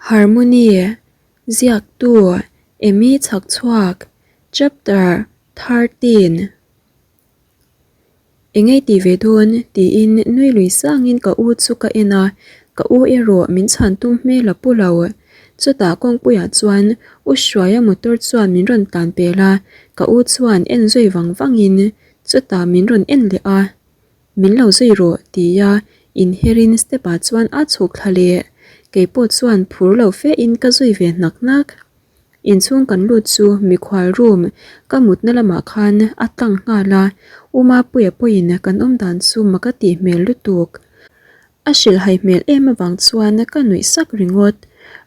Harmony, Ziaktu, Amy Chhakchhuak, Chapter 13 Engei ti ve dawn? tiin nui lui sangin ka u chu ka en a, ka u erawh min chhan tum hmel a pu lo. Chutah kawngpuiah chuan U Hruaia motor chuan min rawn tlan pel a, ka u chuan en zui vang vangin chutah min rawn en leh a. Min lo zui rawh tia inherin step ah chuan a chhuk thla leh. Keipawh chuan phur lo fe in ka zui ve hnak hnak. Inchhung kan lut chu mikhual room ka mutna lamah khan a tlang nghal a, U Mapuia pawhin kan awm dan chu mak a tih hmel lutuk. A hrilhhai hmel em avang chuan ka nuih sak ringawt.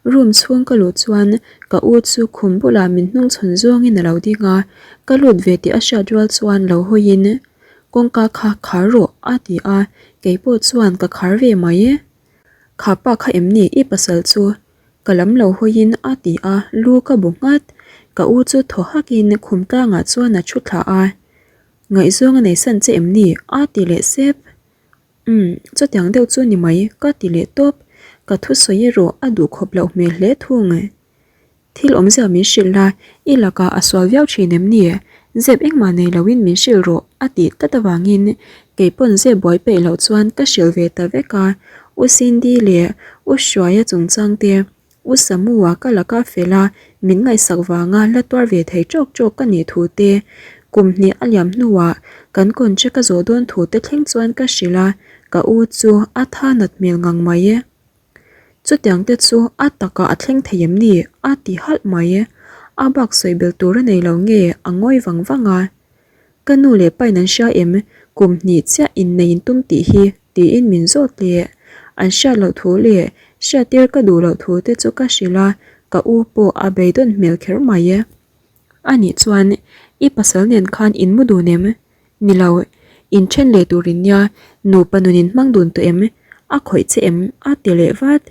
Room chhung ka luh chuan ka u chu khum bulah min hnungchhawn zawngin a lo ding a, ka lut ve tih a hriat rual chuan lo hawiin kawngka kha khar rawh a ti a, keipawh chuan ka khar ve mai e. Kha pa kha em ni i pasal chu? Ka lam lo hawiin a ti a, lu ka bu nghat. Ka u chu thaw hakin khum tlangah chuan a thu thla a, Ngaihzawng a nei san che em ni? a ti leh sep. Umm, chutiang deuh chu ni mai, ka ti leh tawp. Ka thusawi erawh a duh khawp loh hmel hle thung. Thil awmzia min hrilh la, i lakah a sual viau thin em ni? Zep engmah nei loin min hrilh rawh, a tih tlat avangin kei pawn zep buai peih loh chuan ka hrilh ve ta vek a. U Cindy leh U Hruaia chungchang te, U Samu-a ka laka fel a, min ngaihsak vanga la tuar ve thei tawk tawk ka nih thu te, kum hnih a liam hnuah kan contract a zawh dawn thu te thleng chuan ka hrilh a, ka u chu a tha nat hmel ngang mai e. Chutiang te chu a takah a thleng thei em ni? a ti halh mai. A bak sawi bel tur a nei lo nge a ngawi vang vang a. Ka nu leh pain an hria em? Kum hnih chiah innei in tum tih hi tiin min zawt leh. An hriat loh thu leh hriattir ka duh loh thu te chu ka hrilh a, ka u pawh a beidawn hmel kher mai. Anih chuan i pasal nen khan in mu dun em? Ni lo, inthen leh tur in nia, nupa nun in hmang dun tawh em? A khawih che em? A ti leh vat.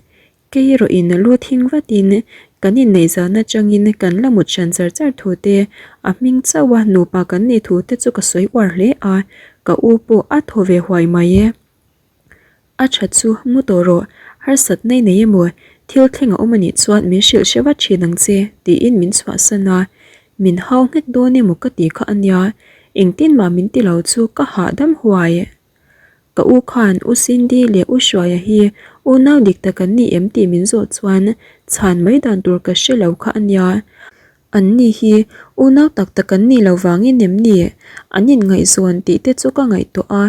Kei erawh in lu thing vatin kan inneih zan atangin kan la mut hran char char thu te, a hming chauh a nupa kan nih thu te chu ka sawi uar hle a, ka u pawh a thaw ve huai mai e. A tha chu mu tawh rawh, harsat nei nei emaw thil thleng a awm anih chuan min hrilh hre vat thin ang che tiin min chhuahsan a, min hau nghek dawn emaw ka ti kha ania, engtin mah min ti lo chu ka hahdam huai. Ka u khan U Cindy leh U Hruaia hi unau dik tak an ni em tih min zawh chuan chhan mai dan tur ka hre lo kha ania. An ni hi unau tak tak an nih lo vangin em ni? An inngaihzawn tih te chu ka ngaihtuah a,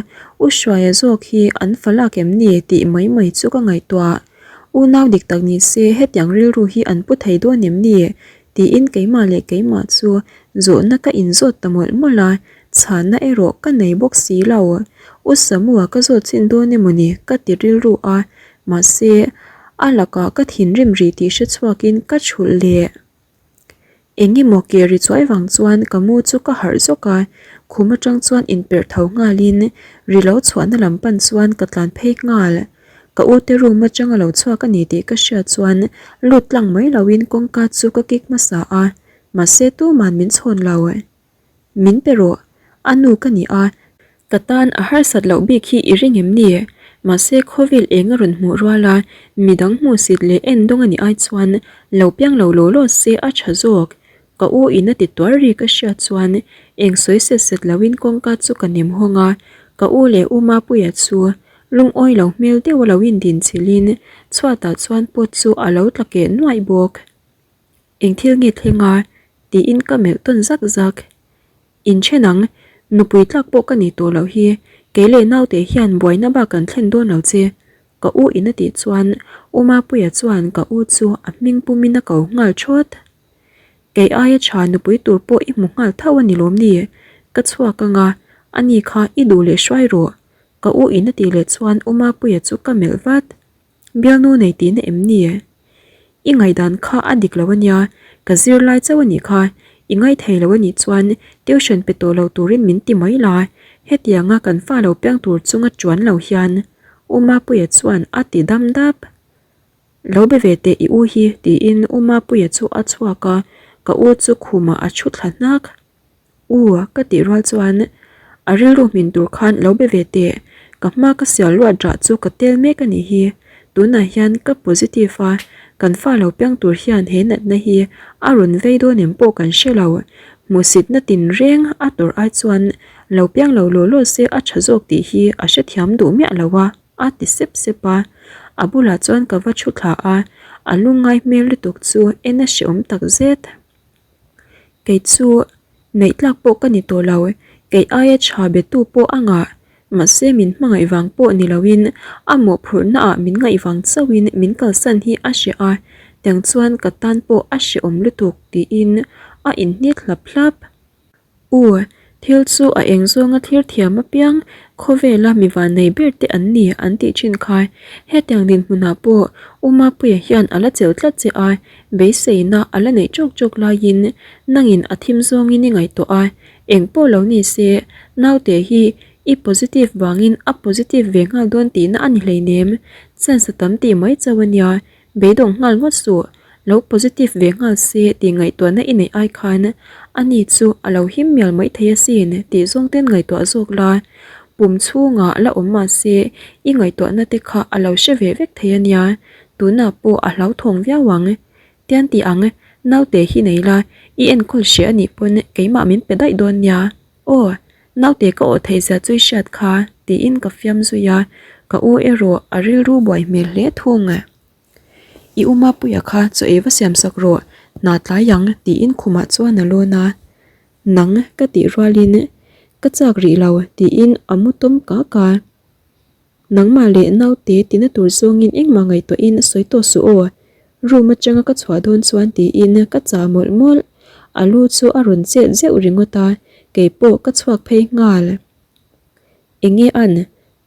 U Hruaia zawk hi an fa lak em ni tih mai mai chu ka ngaihtuah. Unau dik tak ni se hetiang rilru hi an pu thei dawn em ni? tiin keimah leh keimah chu zawhna ka inzawt ta mawlh mawlh a, chhanna erawh ka nei bawk si lo. U Samua ka zawt chin dawn emaw ni ka ti rilru a, mahse a lakah ka thinrim rih tih hre chhuakin ka chhulh leh. Eng emaw ke ri chuai vang chuan ka mu chu ka harh zawk a, khum atang chuan inperh tho nghalin ri lo chhuahna lam pan chuan ka tlan phei nghal. Ka u te room atang a lo chhuak a ni tih ka hriat chuan lut tlang mai loin kawngka chu ka kik hmasa a, mahse tuman min chhawn lo. Min pe rawh, a nu ka ni a, ka tan a harsat loh bik hi i ring em ni? Mahse khawvel eng a rawn hmuh rual a, midang hmuhsit leh en dawng a nih ai chuan lo piang lo law law se a tha zawk. Ka u in a ti tuar ri ka hriat chuan eng sawi set set loin kawngka chu ka nem hawng a, ka u leh u Mapuia chu lungawi lo hmel deuh a lo indin chilhin chhuatah chuan pot chu a lo tla keh nuaih bawk. Eng thil nge thleng a? tiin ka melh tawn zak zak. Inthen ang, nupui tlak pawh ka nei tawh loh hi, kei leh naute hian buaina bak kan thlen dawn lo che, ka u in a tih chuan U Mapuia chuan ka u chu a hming pumin a ko nghal thawt. Kei aia tha nupui tur pawh i hmu nghal tho a ni lawm ni? Ka chhuak ang a, ani kha i duh leh hruai rawh, ka u in a tih leh chuan U Mapuia chu ka melh vat. Bialnu nei tihna em ni? I ngaihdan kha a dik lo a nia, ka zir lai chauh a nih kha, i ngaithei lo a nih chuan tuition pe tawh lo turin min ti mai la, hetianga kan fa lo piang tur chunga chuan lo hian U Mapuia chuan a ti dam dap. Lo be ve teh i u hi tiin U Mapuia chu a chhuak a, ka u chu khumah a thu thla hnak. U, ka tih rual chuan a rilru hmin tur khan lo be ve teh, ka hma ka sial luat rah chu ka tel mek a nih hi, tunah hian ka positive a, Kan fa lo piang tur hian he natna hi a rawn vei dawn em pawh kan hre lo. Hmuhsitna tinreng a tawrh ai chuan lo piang lo law law se a tha zawk tih hi a hrethiam duh miah lo a, a ti sep sep a. A bulah chuan ka va thu thla a, a lungngai hmel lutuk chu en a hrehawm tak zet. Kei chu neih tlak pawh ka ni tawh lo, kei aia tha betu pawh a ngah. Mahse min hmangaih vang pawh ni loin a mawhphurhna ah min ngaih vang chauhin min kalsan hi a hreh a, tiang chuan ka tan pawh a hrehawm lutuk tiin a inhnit hlap hlap. U, thil chu a eng zawnga thlir thiam apiang khawvela mi vannei ber te an ni an tih thin kha. Hetiang dinhmunah pawh U Mapuia hian a la chelh tlat che a, beiseina a la neih chawk chawk laiin nangin a thim zawngin i ngaihtuah a, eng pawh lo ni se naute hi i positive vangin a positive ve nghal dawn tihna a ni hleinem, chance a tam tih mai chauh a nia. Beidawng nghal ngawt suh, lo positive ve nghal se tih ngaihtuahna i neih ai khan ani chu a lo him mial mai thei asin tih zawng ten ngaihtuah zawk la. Pum chhungah la awm mah se i ngaihtuahna te kha a lo hre ve vek thei ania, tunah pawh a hlauthawng viau ang. Tian tih ang, naute hi nei la, i enkawl hreh anih pawn keimah min pe daih dawn nia. Aw, naute ka awh theih zia chu i hriat kha, tiin ka fiam zui a, ka u erawh a rilru buai hmel hle thung. I u Mapuia kha chaw ei va siam sak rawh, hna tlai ang, tiin khumah chuan a lawn a. Nang ka tih rualin ka chak rih lo, tiin a mu tawm kak a. Nangmah leh naute tina tur zawngin engmah ngaihtuahin sawi tawh suh aw, room atanga ka chhuah dawn chuan tiin ka chah mawlh mawlh. A lu chu a rawn chet zeuh ringawt a, keipawh ka chhuak phei nghal. Enge an?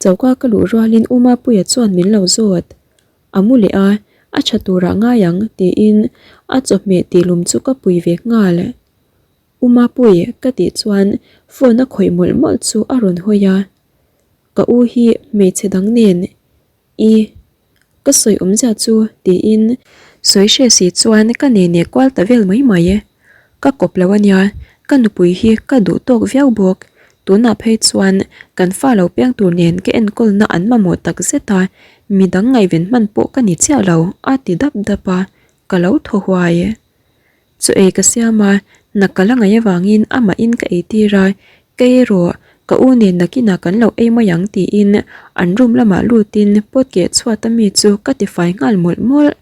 Choka ka luh rualin U Mapuia chuan min lo zawt. A mu leh a, a tha turah ngai ang tiin a chawhmeh tihlum chu ka pui ve nghal. U Mapui ka tih chuan phone a khawih mawlh mawlh chu a rawn hawi a. Ka u hi hmeichhe dang nen i ka sawi awmzia chu tiin sawi hre si chuan ka nene kual ta vel mai mai. Ka kawp lo ania, ka nupui hi ka duh tawk viau bawk. Tunah phei chuan kan fa lo piang tur nen ka enkawlna an mamawh tak zet a, midang ngaihven hman pawh ka ni chiah lo a ti dap dap a, ka lo thaw huai. Chu ei ka siam a, hna ka la ngaih avangin amahin ka ei tir a, kei erawh ka u nen nakinah kan lo ei mai ang tiin an room lamah lutin pot keh chhuat ami chu ka tifai nghal mawlh mawlh.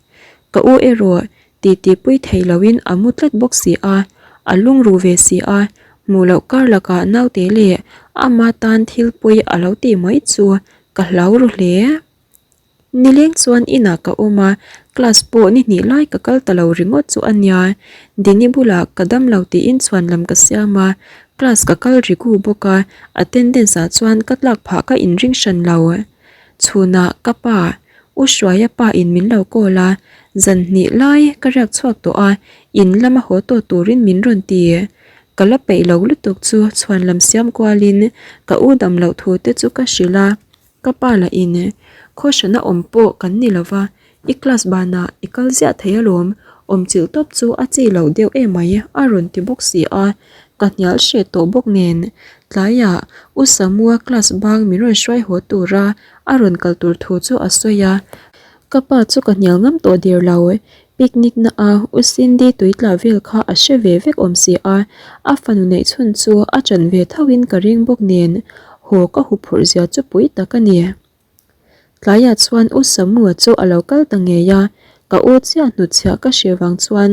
Ka u erawh titi pui thei loin a mu tlat bawk si a, a lungru ve si a, hmuh loh kar lakah naute leh ama tan thil pawi a lo tih mai chu ka hlau ru hle. Nileng chuan inah ka awm a, class pawh ni hnih lai ka kal ta lo ringawt chu a nia. Dini bulah ka dam lo tiin chhuan lam ka siam a, class ka kal rigu bawk a, attendance ah chuan ka tlak phah ka inring hran lo. Chhunah ka pa, U Hruaia pa in min lo call a, zan hnih lai ka riak chhuak tawh a, in lama haw tawh turin min rawn ti. Ka la peih lo lutuk chu chhuan lam siam kualin ka u dam loh thu te chu ka hrilh a. Ka pa lah in khawhran a awm pawh kan ni lova, i class banah i kal ziah thei alawm, awm chilh tawp chu a chi loh deuh emai a rawn ti bawk si a, ka hnial hreh tawh bawk nen. Tlaiah U Samua class bang min rawn hruai haw tura a rawn kal tur thu chu a sawi a, ka pa chu ka hnial ngam tawh der lo, picnic na a U Cindy tui tla vel kha a hre ve vek awm si a, a fanu neih chhun chu a chan ve tho in ka ring bawk nen haw ka hu phurh zia chu pui tak a ni. Tlaiah chuan U Samua chu a lo kal ta ngei a, ka u chiah hnutchhiah ka hre vang chuan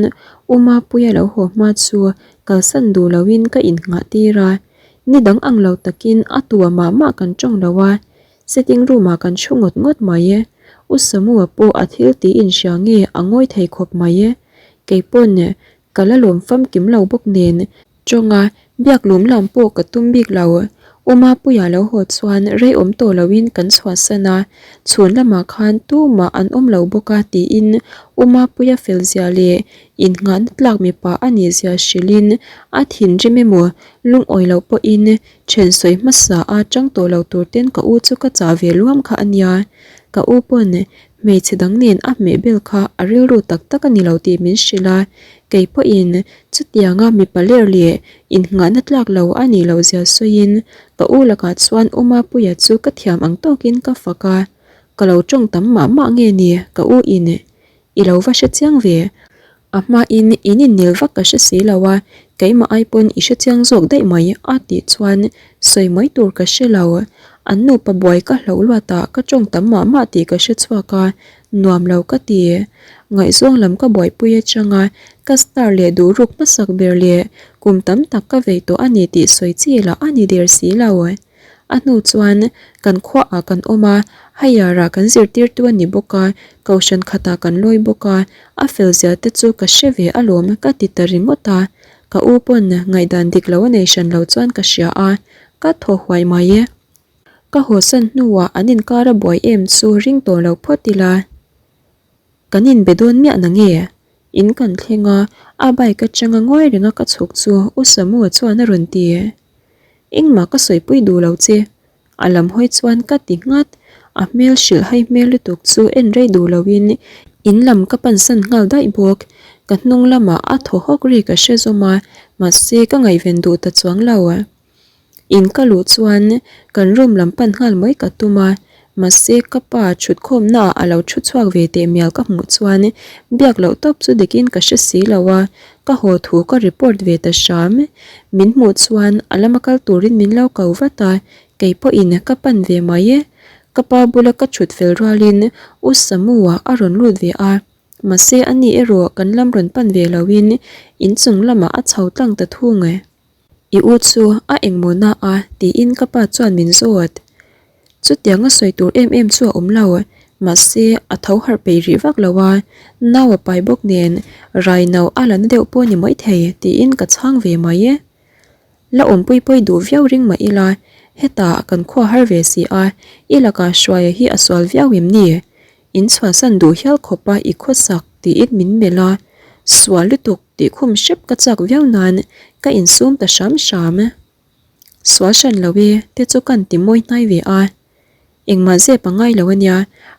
U Mapuia lo haw hma chu kalsan duh lo in ka innghah tir a, ni dang ang lo takin a tua mah mah kan tawng lo a, Sitting room ah kan thu ngawt ngawt mai. U Samua pawh a thil tih inhria nge a ngawi thei khawp mai. Keipawn ka la lawm famkim lo bawk nen tawnga biak lawm lam pawh ka tum bik lo. U Mapuia lo haw chuan rei awm tawh loin kan chhuahsan a, chhun lamah khan tumah an awm lo bawk a tiin U Mapuia fel zia leh innghahna tlak mipa a nih zia hrilhin a thinrim emaw lungawi loh pawhin Thian sawi hmasa a chang tawh lo tur ten ka u chu ka chah ve luam kha a nia. Ka u pawn hmeichhe dang nen a hmeh bel kha a rilru tak tak a ni lo tih min hrilh a, kei pawhin chutianga mipa ler leh innghahna tlak lo a nih loh zia sawiin ka u lakah chuan U Mapuia chu ka thiam ang tawkin ka fak a, ka lo tawng tam mah mah nge ni ka u in. I lo va hre chiang ve. A hmain in innel vak ka hre si lo a, keimah ai pawn i hre chiang zawk daih mai a tih chuan sawi mai tur ka hre lo. An nupa buai ka hlauh luat ah ka tawng tam mah mah tih ka hre chhuak a, nuam lo ka ti. Ngaihzawng lam ka buaipui atang a, ka star leh duh ruk hmasak ber leh kum tam tak ka vei tawh a ni tih sawi chi lah a ni der si lo. A hnu chuan kan khuaah kan awm a, higher-ah kan zirtirtu a ni bawk a, kohhran khatah kan lawi bawk a, a fel zia te chu ka hre ve alawm ka ti ta ringawt a, ka u pawn ngaihdan dik lo a nei hran lo chuan ka hria a, ka thaw huai mai e. Ka hawsan hnuah an inkar a buai em chu ring tawh lo phawt ila. Kan inbe dawn miah na nge? In kan thleng a, a bike atanga ngawi renga ka chhuk chu U Samu-a chuan a rawn ti. Engmah ka sawipui duh lo che. A lam hawi chuan ka ti nghat. A hmel hrilh hai hmel lutuk chu en rei duh loin in lam ka pansan nghal daih bawk. Ka hnung lamah a thaw hawk ri ka hre zawm a, mahse ka ngaihven duh ta chuang lo. In ka luh chuan kan room lam pan nghal mai ka tum a, mahse ka pa thutkhawmna ah a lo thu chhuak ve teh mial ka hmuh chuan biak loh tawp chu dikin ka hre si lo a, ka haw thu ka report ve ta hram. Min hmuh chuan a lama kal turin min lo ko vat a, kei pawhin ka pan ve mai. Ka pa bula ka thut fel rualin U Samu-a a rawn lut ve a, mahse ani erawh kan lam rawn pan ve loin inchung lamah a chho tlang ta thung. I u chu a engmaw na a tiin ka pa chuan min zawt. Chutiang a sawi tur em em chu a awm lo, mahse a tho harh peih rih vak lo a, nau a pai bawk nen rai no a la na deuh pawh a ni maithei tiin ka chhang ve mai e. La awmpui pawi duh viau ring mah ila, hetah kan khua har ve si a, i lakah Hruaia hi a sual viau em ni? In chhuahsan duh hial khawpa i khawsak tiin min melh a, sual lutuk tih khum hrep ka chak viau nan ka insum ta hram hram. Sual hran lo e te chu kan ti mawi hnai ve a, engmah zep a ngai lo ania,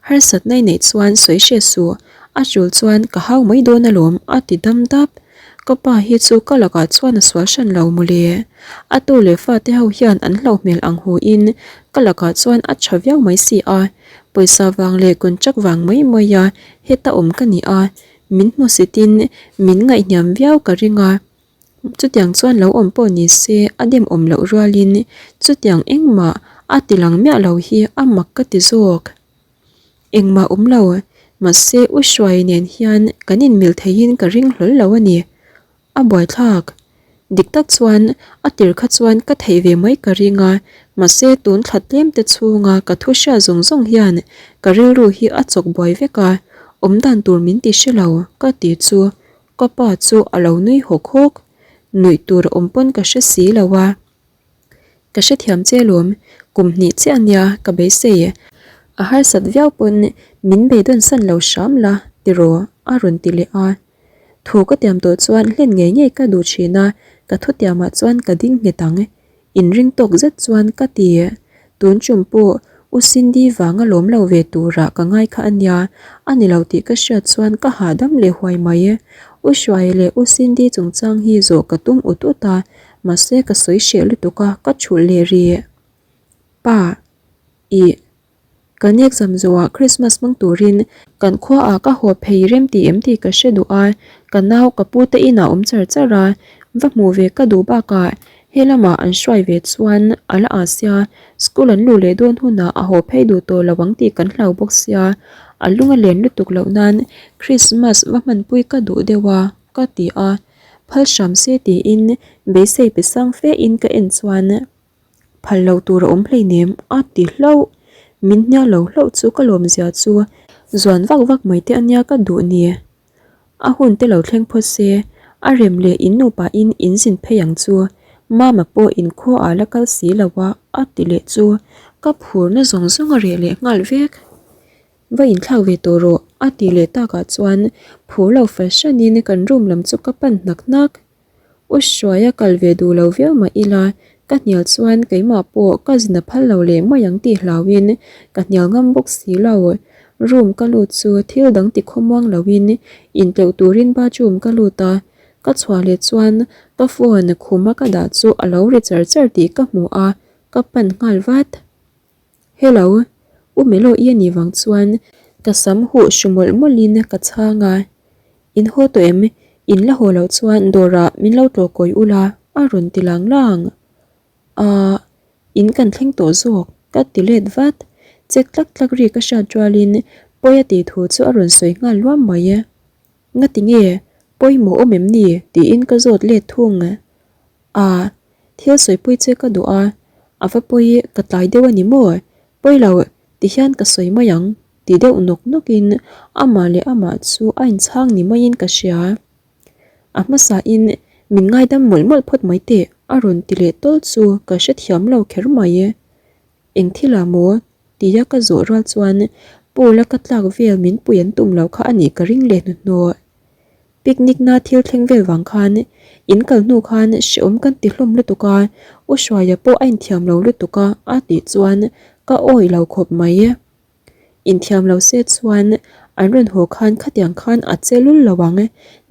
harsatna i neih chuan sawi hre suh, a tul chuan ka hau mai dawn alawm a ti dam dap. Ka pa hi chu ka lakah chuan a sual hran lo mawle. A tu leh fate ho hian an hlauh hmel ang hu in ka lakah chuan a tha viau mai si a, pawisa vang leh contract vang mai mai a heta awm ka ni a, min hmusitin min ngaihhniam viau ka ring a, chutiang chuan lo awm pawh ni se a dem awm loh rualin chutiang engmah a ti lang miah lo hi a mak ka ti zawk. Engmah awm lo, mahse U Hruai nen hian kan inmil theihin ka ring hlawl lo a ni. A buaithlak. Dik tak chuan a tir kha chuan ka theih ve mai ka ring a, mahse tun thla tlem te chhunga ka thu hriat zawng zawng hian ka rilru hi a chawk buai vek a, awm dan tur min ti hre lo ka ti chu ka pa chu a lo nui hawk hawk. Nuih tur a awm pawn ka hre si lo a. Ka hrethiam che lawm, kum hnih chiah ania ka beisei. A harsat viau pawn min beidawn san lo hram la tiraw a rawn ti leh a. Thu ka tiam tawh chuan hlen ngei ngei ka duh thin a, ka thutiamah chuan ka ding nghet ang. Inring tawk zet chuan ka ti. Tun tum pawh U Cindy vanga lawm lo ve turah ka ngai kha a nia, a ni lo tih ka hriat chuan ka hahdam leh huai mai. U Hruaia leh U Cindy chungchang hi zawh ka tum ut ut a, mahse ka sawi hreh lutuk a, ka thulh leh rih. Pa. Ih. Kan exam zawhah Christmas hmang turin kan khuaah ka haw phei rem ti em tih ka hre duh a, ka nau ka pu te inah awm char char a, va hmuh ve ka duh bakah he lamah an hruai ve chuan a la ah sia, school an luh leh dawn hunah a haw phei duh tawh lo ang tih kan hlau bawk sia, a lung a len lutuk loh nan Christmas va hmanpui ka duh deuh a ka ti a, phal hram se tiin beisei pe sang fe in ka en chuan. Phal lo tur a awm hleinem a ti hlauh. Min hnial lo hlauh chu ka lawm zia chu zuan vak vak mai te ania ka duh ni. A hun te lo thleng phawt se, a rem leh in nupa in in zin phei ang chu. Mama pawh in khaw ah la kal si lo a a ti leh chu ka phurna zawng zawng a reh leh nghal vek. Va inthlak ve tawh rawh a ti leh takah chuan phur lo fahranin kan room lam chu ka pan hnak hnak. U Hruaia kal ve duh lo viau mah ila, ka hnial chuan keimah pawh ka zin a phal lo leh mai ang tih hlauhin ka hnial ngam bawk si lo. Room ka lut chu thil dang ti khawmuang loin intleuh turin bathroom ka lut a, ka chhuah leh chuan ka phone khuma ka dah chu a lo ri char char tih ka hmu a, ka pan nghal vat. Hello, U Melo i anih vang chuan. ka sam huh hru mawlh mawlhin ka chhang a. In haw tawh em? In la haw loh chuan dawrah min lo tlawh kawi ula a rawn ti lang lang. Aah, in kan thleng tawh zawk, ka ti let vat. Chek tlak tlak ri ka hriat rualin pawi a tih thu chu a rawn sawi nghal luam mai. Ngati nge? Pawimawh awm em ni? tiin ka zawt let thung. Aah, thil sawipui che ka duh a, a va pawi ka tlai deuh a ni maw? Pawi lo, ti hian ka sawi mai ang, ti deuh nawk nawkin amah leh amah chu a inchhang ni maiin ka hria. A hmasain min ngaidam mawlh mawlh phawt mai teh a rawn ti leh tawl chu ka hrethiam lo kher mai. Eng thil ah maw? tia ka zawh rual chuan pool a ka tlak vel min pui an tum lo kha a nih ka ring leh hnuhnawh. Picnic na thil thleng vel vang khan in kal hnu khan hreawm kan ti hlawm lutuk a, U Hruaia pawh a inthiam lo lutuk a a tih chuan ka awih lo khawp mai. Inthiam lo se chuan an rawn haw khan khatiang khan a che lul lo ang.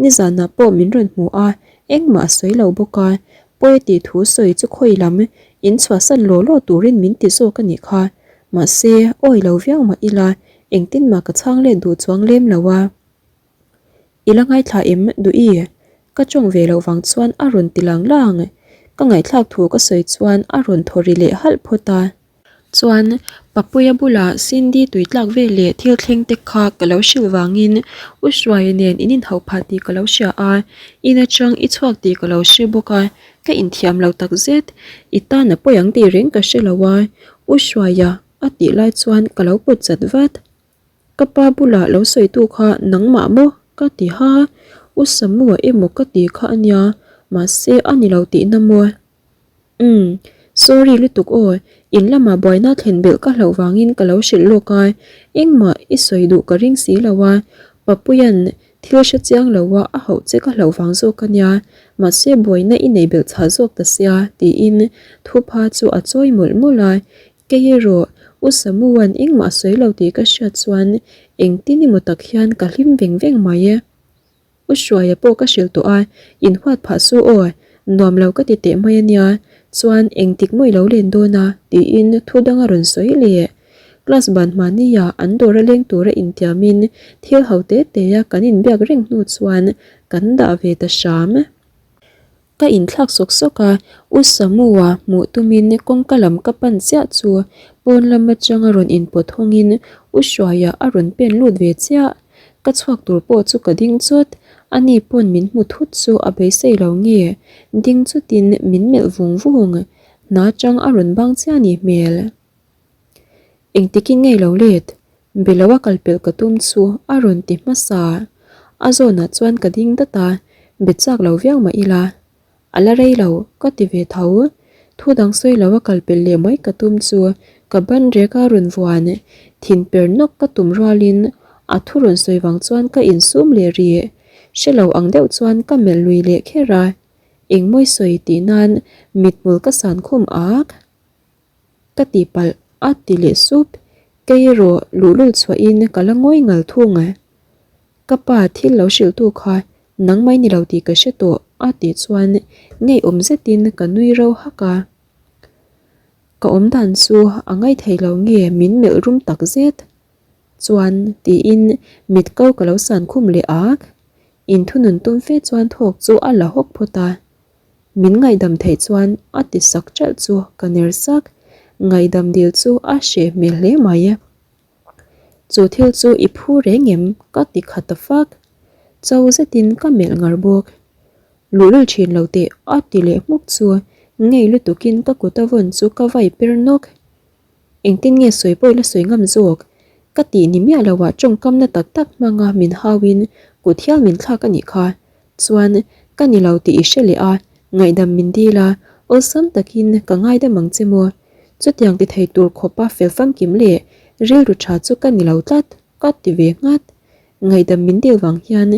Nizanah pawh min rawn hmu a, engmah a sawi lo bawk a. Pawi tih thu sawi chu khawi lam in chhuahsan law law turin min ti zawk a nih kha. Mahse, awi lo viau mah ila, engtin mah ka chhang let duh chuang lem lo a. I la ngaithla em Duhi? Ka tawng ve loh vang chuan a rawn ti lang lang. Ka ngaihthlak thu ka sawi chuan a rawn thaw ri leh halh phawt a. Chuan Papuia bulah Cindy tui tlak vel leh thil thleng te kha ka lo hrilh vangin U Hruaia nen in inhauh phah tih ka lo hria a, in atang i chhuak tih ka lo hre bawk a, ka inthiam lo takzet. I tan a pawi ang tih reng ka hre lo a, U Hruaia a tih lai chuan ka lo pawt chat vat. Ka pa bulah lo sawitu kha nangmah maw? ka ti ha, U Samua emaw ka ti kha a nia, mahse a ni lo tihna maw? Umm, sorry lutuk aw, in lamah buaina thlen belh ka hlauh vangin ka lo hrilh lawk a, engmah i sawi duh ka ring si lo a, Papuia'n thil hre chiang lo a a hauh che ka hlauh vang zawk a nia, mahse buaina i nei belh chhah zawk ta sia, tiin thupha chu a chawi mawlh mawlh a, Kei erawh U Samua'n engmah a sawi lo tih ka hriat chuan engtin emaw tak hian ka hlim veng veng mai e. U Hruaia pawh ka hrilh tawh a, inhuat phah su aw, nuam lo ka ti teh mai a nia, chuan engtik maw i lo len dawn a? tiin thu dang a rawn sawi leh. Class ban hmahnia an dawr a leng tura intiamin thil ho te te a kan inbiak reng hnu chuan kan dah ve ta hram. Ka inthlak sawk sawk a, U Samua hmuh tumin kawngka lam ka pan chiah chu pawn lam atanga rawn inpawt hawngin U Hruaia a rawn pen lut ve chiah. Ka chhuak tur pawh chu ka ding chawt, ani pawn min hmu thut chu a beisei lo nge, ding chutin min melh vung vung, hna chang a rawn bang chiah ni hmel. Engtikin ngei lo let, be lo a kal pelh ka tum chu a rawn ti hmasa. A zawnah chuan ka ding dat a, be chak lo viau mah ila. A la rei lo, ka ti ve tho. Thu dang sawi lo a kal pelh leh mai ka tum chu ka ban rek a rawn vuan. Thin per nawk ka tum rualin a thu rawn sawi vang chuan ka insum leh rih. Hre lo ang deuh chuan ka melh lui leh kher a, engmawi sawi tih nan mithmul ka san khum ak. Ka tihpalh a ti leh sup. Kei erawh luhlul chhuahin ka la ngawi ngal thung. Ka pa thil lo hrilhtu kha nangmah i ni lo tih ka hre tawh a tih chuan ngeiawm zetin ka nui ro hak a. Ka awm dan chu a ngaithei lo nge min melh rum tak zet chuan tiin mit ko ka lo san khum leh ak. Inthunun tum fe chuan thawk chu a la hawk phawt a. Min ngaihdam theih chuan a ti sak ṭalh chu ka ner sak. Ngaihdam dil chu a hreh hmel hle mai. Chu thil chu i phu reng em? ka ti khat ta fak. Cho zetin ka melh ngar bawk. Luhlul ṭhin lo teh a ti leh hmuk chu ngei lutukin ka kut a vawn chu ka vai per nawk. Engtin nge sawi pawh i la sawi ngam zawk? Ka tih ni miah loah tawngkamna tak tak hmanga min hauin kut hial min thlak a nih kha. Chuan, ka ni lo tih i hre leh a, ngaihdam min dil a, awlsam takin ka ngaidam ang che maw? Chutiang ti thei tur khawpa fel famkim leh rilru tha chu ka ni lo tlat, ka ti ve nghat. Ngaihdam min dil vang hian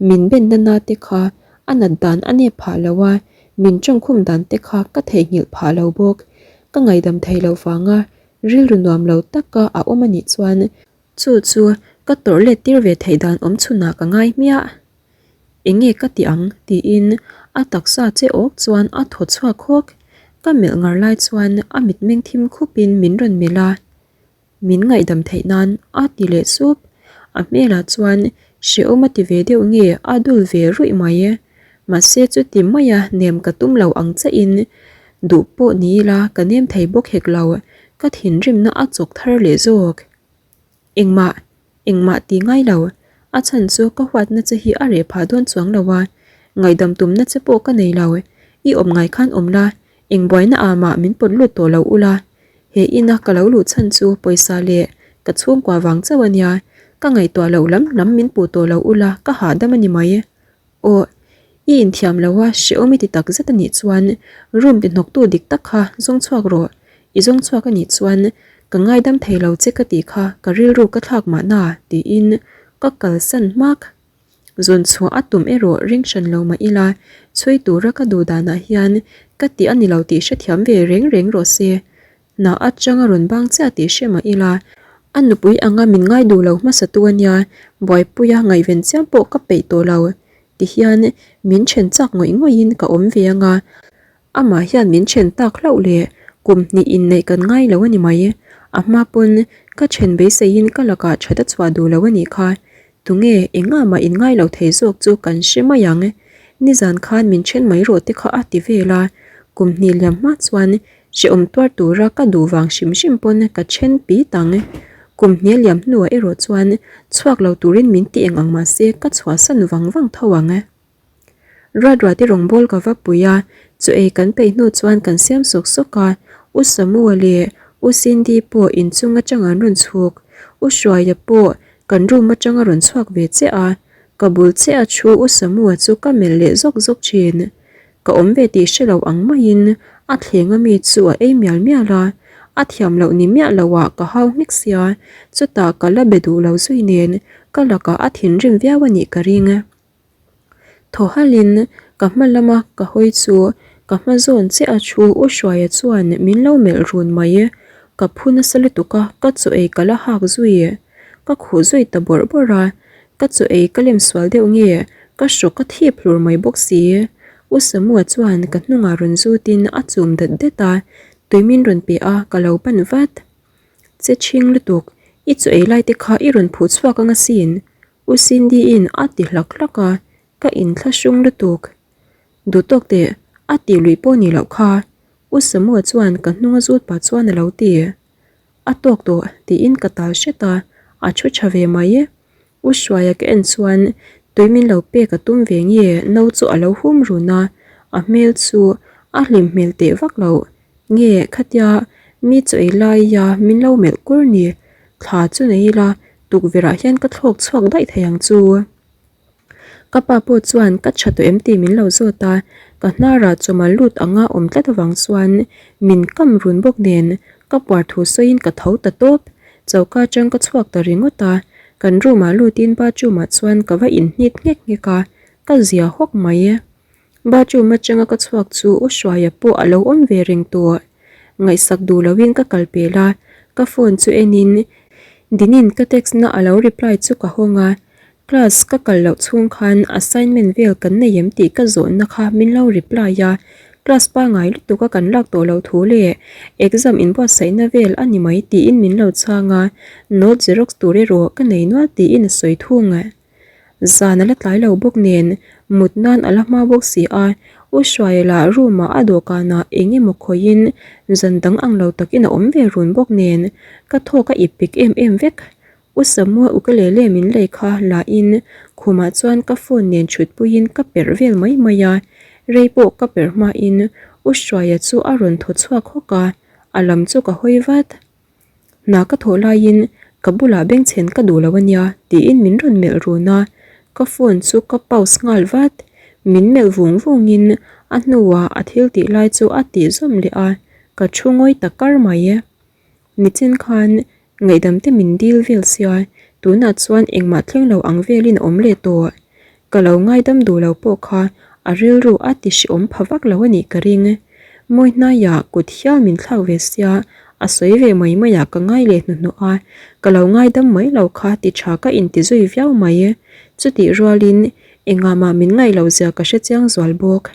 min benna na te kha a nat dan a nep phah lo a, min tawngkhum dan te kha ka theihnghilh phah lo bawk. Ka ngaihdam thei lo vanga rilru nuam lo taka a awm a nih chuan chu chu ka tawrh let tir ve theih dan awm chhunah ka ngai hmiah. Eng nge ka ti ang? tiin a taksa che awk chuan a thaw chhuak hawk. Ka melh ngar lai chuan a mitmeng thim khupin min rawn melh a. Min ngaihdam theih nan a ti leh sup. A hmelah chuan hrehawm a ti ve deuh nge a dul ve ruih mai. Mahse chuti maia nem ka tum lo ang chiahin duh pawh ni ila ka nem thei bawk hek lo, ka thinrimna a chawk thar leh zawk. Engmah, engmah ti ngai lo, a chhan chu ka huatna che hi a reh phah dawn chuang lo a, ngaihdam tumna che pawh ka nei lo, i awm ngai khan awm la, eng buaina ah mah min pawt lut tawh lo ula, he ina ka lo luh chhan chu pawisa leh ka chhungkua vang chauh a nia, ka ngaihtuah loh lam lam min puh tawh lo ula ka hahdam a ni mai. Aw, i inthiam lo a, hrehawm i ti tak zet a nih chuan room ti hnawktu dik tak kha zawng chhuak rawh. I zawng chhuak a nih chuan ka ngaidam thei lo che ka tih kha ka rilru ka thlak mahna tiin ka kalsan hmak. Zawn chhuah a tum erawh ring hran lo mah ila chhui tura ka duh danah hian ka tih a ni lo tih hrethiam ve reng reng rawh se. Hna atang a rawn bang chiah tih hre mah ila, a nupui anga min ngai duh lo hmasa tu ania, buaipuia ngaihven chiam pawh ka peih tawh lo. Tihian min then chak ngawih ngawihin ka awm ve anga, amah hian min then tak hlauh leh kum hnih inneih kan ngai lo a ni mai. A hma pawn ka then beiseiin ka lakah that a chhuah duh lo a nih kha. Tunge engah mah in ngai lo thei zawk chu kan hre mai ang. Nizan khan min then mai rawh te kha a ti vel a, kum hnih liam hma chuan Hrehawm tuar tura ka duh vang hrim hrim pawn ka then pi tang. Kum hnial liam hnuah erawh chuan chhuak lo turin min ti eng ang mahse ka chhuahsan vang vang tho ang. Ruat ruat i rawngbawl ka va pui a, chaw ei kan peih hnu chuan kan siam sawk sawk a, U Samua leh U Cindy pawh inchung atang an rawn chhuk. U Hruaia pawh kan room atang a rawn chhuak ve chiah a, ka bul chiah a thu U Samua chu ka melh leh zawk zawk thin. Ka awm ve tih hre lo ang maiin a thleng a mi chu a ei mial mial a, a thiam loh ni miah lo ah ka hau nghek sia, chutah ka la be duh lo zui nen ka lakah a thinrim viau a nih ka ring. Thaw halhin ka hma lama ka hawi chu ka hma zawn chiah a thu U Hruaia chuan min lo melh run mai, ka phu nasa lutuk a ka chaw ei ka la hak zui, ka khuh zui ta bawrh bawrh a, Ka chaw ei ka lem sual deuh nge ka hrawk ka thip hlur mai bawk si. U Samua chuan ka hnungah rawn zutin a chum dat dat a, tui min rawn pe a ka lo ban vat. Che chhing lutuk, i chaw ei lai te kha i rawn phuh chhuak ang asin U Cindy-in a ti hlak hlak a, ka inthlahrung lutuk. Duhtawk teh, a tih luih pawh ni loh kha U Samua chuan ka hnunga zut pah chuan a lo ti. A tawk tawh tiin ka tal hret a, a thu tha ve mai. U Hruaia ka en chuan tui min lo pek a tum ve nge no chu a lo hum run a, a hmel chu a hlim hmel teh vak loh nge khatia mi chaw ei laia min lo melh kur ni, thla chu nei ila tukverh ah hian ka thlawk chhuak daih thei ang chu. Ka pa pawh chuan ka tha tawh em tih min lo zawt a, ka hnarah chawmal lut anga awm tlat avang chuan min kam run bawk nen ka puar thu sawiin ka tho ta tawp. Choka atang ka chhuak ta ringawt a, kan room ah lutin bathroom ah chuan ka va inhnit nghek nghek a, ka zia hawk mai. Bathroom atanga ka chhuak chu U Hruaia pawh a lo awm ve reng tawh. Ngaihsak duh loin ka kal pel a, ka phone chu enin Dinin ka text na a lo reply chu ka hawng a, Class ka kal loh chhung khan assignment vel kan nei em tih ka zawhna kha min lo reply a, class pangai lutuk a kan lak tawh loh thu leh exam inbuatsaihna vel a ni mai tiin min lo chhang a, note xerox tur erawh ka nei nual tiin a sawi thung. Zan a la tlai lo bawk nen mut nan a la hma bawk si a, U Hruaia lah room ah a dawhkanah eng emaw khawihin zan dang ang lo takin a awm ve run bawk nen ka thawk a ip pik em em vek. U Samua ukulele min lei kha la in khumah chuan ka phone nen thut puiin ka perh vel mai mai a, rei pawh ka perh hma in U Hruaia chu a rawn thaw chhuak hawk a, a lam chu ka hawi vat. Hna ka thawh laiin ka bulah bengchhen ka duh lo a nia tiin min rawn melh run a, ka phone chu ka pause nghal vat. Min melh vung vung in a hnuah a thil tih lai chu a tih zawm leh a, ka thu ngawi ta kar mai. Nichin khan Ngaihdam te min dil vel sia, tunah chuan engmah thleng lo ang velin a awm leh tawh. Ka lo ngaidam duh lo pawh kha a rilru a ti hrehawm pha vak lo a nih ka ring. Mawi hnaiah kut hial min thlak ve sia, a sawi ve mai maiah ka ngai leh hnuhnawh a, ka lo ngaidam mai lo kha ti tha ka inti zui viau mai. Chutih rualin engah mah min ngaih loh zia ka hrechiang zual bawk.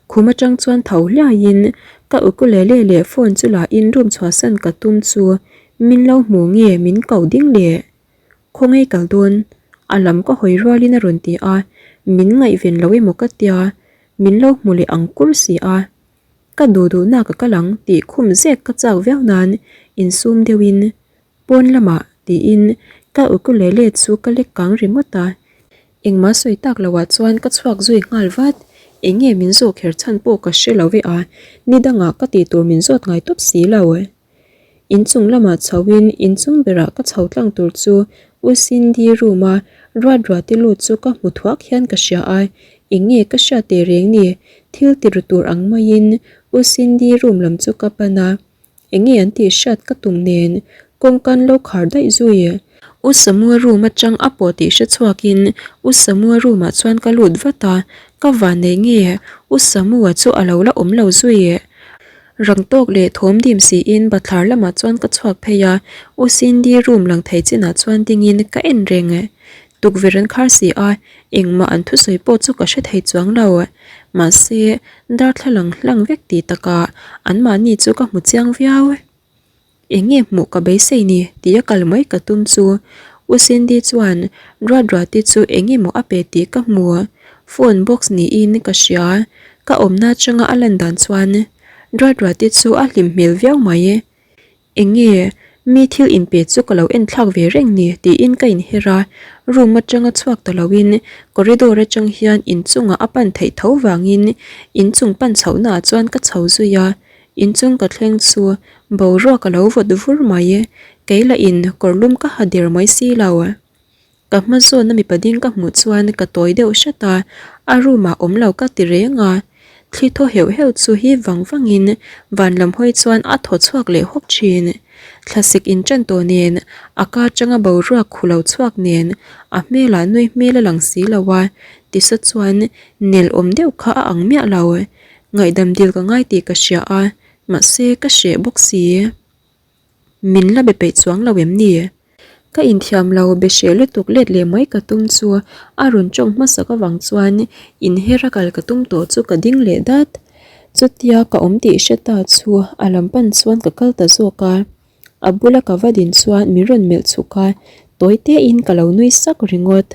Khum atang chuan tho hliaiin ka ukulele leh phone chu la in room chhuahsan ka tum chu min lo hmu nge min ko ding leh. Khawngaih kal dawn? A lam ka hawi rualin a rawn ti a, min ngaihven lo emaw ka tia, min lo hmu leh ang kur si a. Ka duh duhna ka kal ang tih khum zek ka chak viau nan insum deuhin pawn lamah tiin ka ukulele chu ka lek kang ringawt a. Engmah sawi tak loah chuan ka chhuak zui nghal vat. Eng nge min zawh kher chhan pawh ka hre lo ve a, ni dangah ka tih tur min zawt ngai tawp si lo. Inchung lamah chhoin inchung berah ka chho tlang tur chu U Cindy room a ruat ruati lut chu ka hmu thuak hian ka hria a, eng nge ka hriat teh reng ni? Thil ti ru tur ang maiin U Cindy room lam chu ka pan a. Eng nge an tih hriat ka tum nen kawngka an lo khar daih zui. U Samua room atang a pawh tih hre chhuakin U Samua room ah chuan ka lut vat a, ka vannei nge U Samua chu a lo la awm lo zui. Rang tawk leh thawm dim siin bathlar lamah chuan ka chhuak phei a, U Cindy room lang thei chinah chuan dingin ka en reng. Tukverh an khar si a, engmah an thusawi pawh chu ka hre thei chuang lo. Mahse, darthlalang hlang vek tih takah anmahni chu ka hmu chiang viau. Eng nge hmuh ka beisei ni tih a kal mai ka tum chu U Cindy chuan Ruatruati chu eng emaw a pe tih ka hmu. Phone box niin ka hria. Ka awmna atanga a lan dan chuan Ruatruati chu a hlim hmel viau mai. Eng nge mi thil inpe chu ka lo en thlak ve reng ni tiin ka inher a, room atanga chhuak ta loin corridor atang hian inchungah a pan theih tho vangin inchung pan chhohnaah chuan ka chho zui a. Inchung ka thleng chu boruak a lo vawt vur mai, kei lah in kawr lum ka ha der mai si lo. Ka hma zawn a mipa ding ka hmuh chuan ka tawi deuh hrat a, a room ah awm lo ka ti reng a. Thli thaw heuh heuh chu hi vang vang in van lam hawi chuan a thaw chhuak leh hawk thin. Thlasik in tan tawh nen a ka atanga boruak khu lo chhuak nen a hmel ah nui hmel a lang si lo a, tisa chuan nel awm deuh kha a ang miah lo. Ngaihdam dil ka ngai tih ka hria a, mahse ka hreh bawk si. Min la be peih chuang lo em ni? Ka inthiam lo be hreh lutuk let leh mai ka tum chu a rawn tawng hmasak avang chuan inher a kal ka tum tawh chu ka ding leh dat. Chutia ka awm tih hre ta chu a lam pan chuan ka kal ta zawk a. A bula ka va din chuan min rawn melh chhuk a, tawi tein ka lo nui sak ringawt.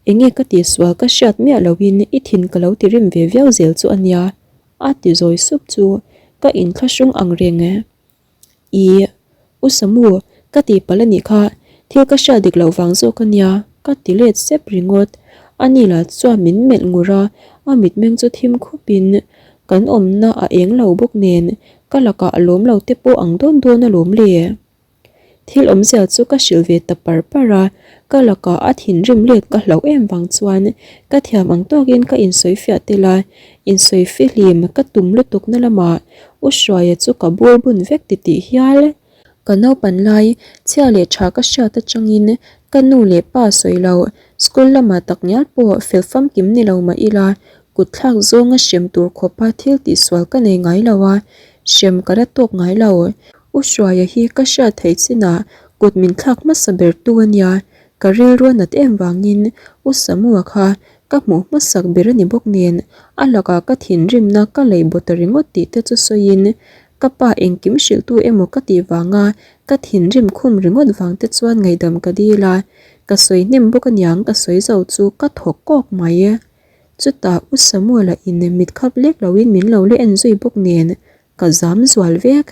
Enge ka tihsual ka hriat miah loin i thin ka lo ti rim ve viau zel chu a nia, a ti zawi sup chu ka inthlahrung ang reng e. Ih, U Samu, ka tihpalh a nih kha, thil ka hriat dik loh vang zawk a nia, ka ti let sep ringawt. A ni lah chuan min melh ngur a, a mitmeng chu thim khupin kan awmna a eng lo bawk nen ka lakah a lawm lo te pawh ang dawn dawn alawm le. Thil awmzia chu ka hrilh ve ta par par a, ka lakah a thinrim let ka hlauh em vang chuan ka thiam ang tawkin ka insawi fiah tel a, insawi fihlim ka tum lutuk na lamah U Hruaia chu ka bur bun vek titih hial. Ka naupan lai chhia leh tha ka hriat atangin ka nu leh pa sawi lo, school lamah takngial pawh fel famkim ni lo mah ila kut thlak zawnga hrem tur khawpa thil tihsual ka nei ngai lo a, hrem ka la tawk ngai lo. U Hruaia hi ka hriat theih chinah kut min thlak hmasa ber tu a nia, ka rilru a nat em vangin U Samua kha ka hmuh hmasak ber a ni bawk nen a lakah ka thinrimna ka lei baw ta ringawt tih te chu sawiin ka pa engkim hrilhtu emaw ka tih vanga ka thinrim khum ringawt vang te chuan ngaihdam ka dil a, ka sawi hnem bawk aniang ka sawi zo chu ka thaw kawk mai. Chutah U Samua lah in mit khap lek loin min lo la en zui bawk nen Ka zam zual vek.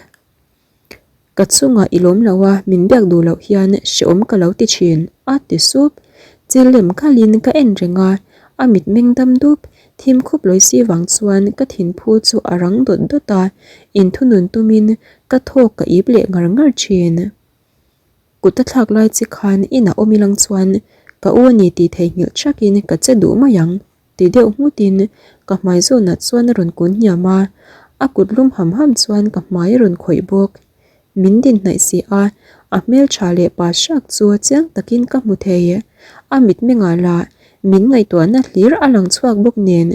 Ka chungah i lawm lo a, min biak duh loh hian hrehawm ka lo ti thin, a ti sup. Chil lem khalin ka en reng a, a mitmeng dam dup, thim khup lawi si vang chuan ka thinphu chu a rang dawt dawt a, inthunun tumin ka thawk ka ip leh ngar ngar thin. Kut a thlak lai che khan inah awm ilang chuan ka u a ni tih theihnghilh thakin ka che duh mai ang. Ti deuh nghutin ka hmai zawnah chuan a rawn kun hniam a, a kut lum ham ham chuan ka hmai a rawn khawih bawk. Min din hnaih si a, a hmeltha leh pa hrak chu chiang takin ka hmu thei. A mitmengah lah min ngaihtuahna hlir a lang chhuak bawk nen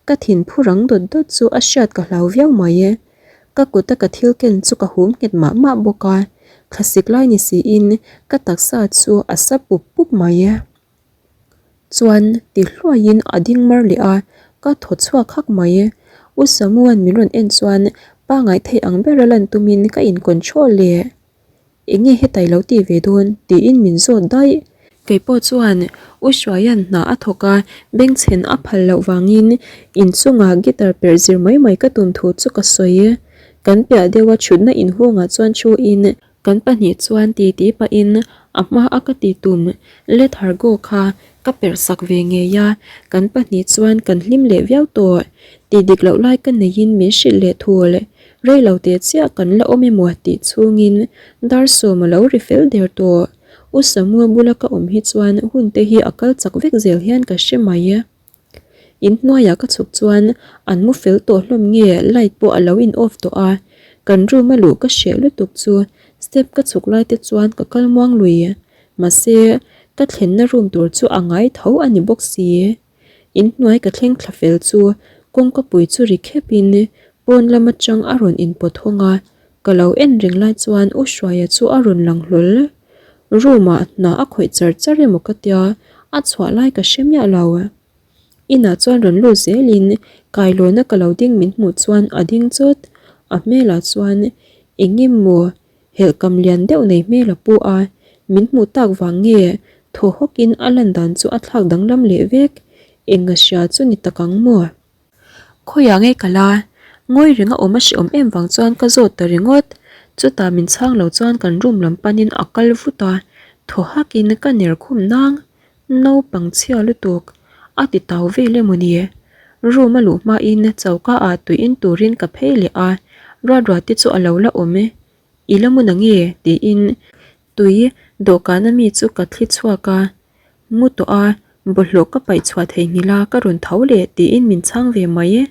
ka thin phu rang dawt dawt chu a hriat ka hlau viau mai. Ka kuta ka thil ken chu ka hum nghet mah mah bawk a, thlasik lai ni siin ka taksa chu a sa pup pup mai. Chuan ti hluaiin a ding mar leh a, ka thaw chhuak hak mai. U Samuan min rawn en chuan pangngai theih ang bera lan tumin ka in control leh. Eng nge heta i lo tih ve dawn? tiin min zawt daih. Kei pawh chuan U Hruaia'n hna a thawk a, bengchhen a phal loh vangin inchungah guitar perh zir mai mai ka tum thu chu ka sawi. Kan piah deuha thutna inhungah chuan thuin kan pahnih chuan titi pahin a hma a ka ti tum let hargo kha ka perh sak ve ngei a, kan pahnih chuan kan hlim leh viau tawh. Tih dik loh lai ka neihin min hrilh leh thul. Rei lo teh chiah kan la awm emaw tih chhungin dar sawm a lo ri fel der tawh. U Samua bula ka awm hi chuan hun te hi a kal chak vek zel hian ka hre mai. In hnuaiah ka chhuk chuan an mu fel tawh hlawm nge light pawh a lo in off tawh a, kan room a luh ka hreh lutuk chu step ka chhuk lai te chuan ka kal muang lui. Mahse, ka thlenna room tur chu a ngai tho a ni bawk si. In hnuai ka thleng thla fel chu kawngka pui chu ri khep in pawn lam atang a rawn in pawt hawng a, ka lo en reng lai chuan U Hruaia chu a rawn lang hlawl. Room ah hna a khawih char char emaw ka tia, a chhuah lai ka hre miah lo. Inah chuan rawn lut zel in kailawna ka lo ding min hmuh chuan a ding chawt, a hmelah chuan eng emaw Helhkam lian deuh nei hmel a pu a, min hmuh tak vang nge thaw hawkin a lan dan chu a thlak danglam leh vek, eng a hria chu ni tak ang maw? Khawiah nge ka la? Ngawi reng a awm a hreawm em vang chuan ka zawt ta ringawt, chutah min chhang lo chuan kan room lam panin a kal vut a, thaw hakin ka ner khum nang, naupang chhia lutuk, a ti tau vel emaw ni? Room a luh hmain choka ah tui in turin ka phei leh a, Ruatruati chu a lo la awm e. I la hmun ange? tiin tui dawhkana mi chu ka thli chhuak a, mu tawh a, bawlhhlawh ka paih chhuah theihnghilh a, ka rawn tho leh tiin min chhang ve mai e.